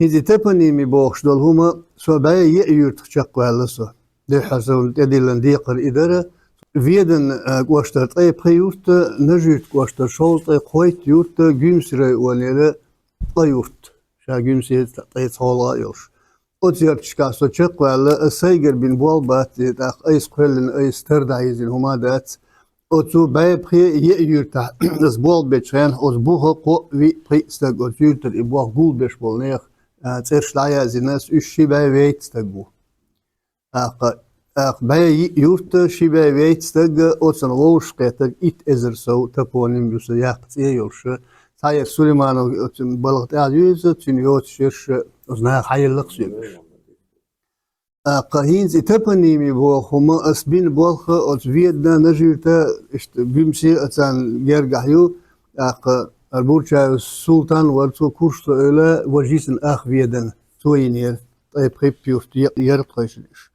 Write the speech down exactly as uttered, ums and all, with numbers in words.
ХӀинца и топоними бохуш долу хӀума со бӀе еа юьртах чекхваьлла со. Дуьххьара со тӀедиллина декхар и дара. Веданан, а, кӀоштара ткъе пхи юрт, Нажи-Юьртан кӀоштара шовзткъе кхойтта юрт, Гуьмсан районера ткъа юрт. Ша Гуьмсеца ткъе цхьа гӀала а йолуш. Оцу ярташкахь со чекхваьлла, ас сайгара бина болх бац, тӀаккха айса кхоьллина, айса тардахьийзина хӀума дац. Оцу бӀе пхи еа юьртахь ас болх бечу хенахь, оцу буха кхоъ, виъ, пхиъ стаг оцу юьртара и болх гулбеш болу нехан, а, цӀераш дӀаяздина ас, уьш ши бӀе вейтта стаг ву. ТӀаккха, тӀаккха бӀе йиъ юрт, ши бӀе вейтта стаг, оцунах вовшахкхетарг итт эзар сов топоним ю сан яккха цӀе йолуш. Цхьаерш Сулейманов оцу балха тӀехь ю иза, цуьнан йоцуш ерш оцу наха хьаелла-кх соьга уьш. ТӀаккха хӀинца и топоними боху хӀума ас бина болх оцу Ведана, Нажи-Юьрта, иштта Гуьмсе а царна гергахь ю. ТӀаккха хӀара Бурчаев Султан вара, цо Курш со ойла, важа йисина ах Ведана, цо йинера, ткъе пхийтта юрт е-, яра тхойшинна уьш.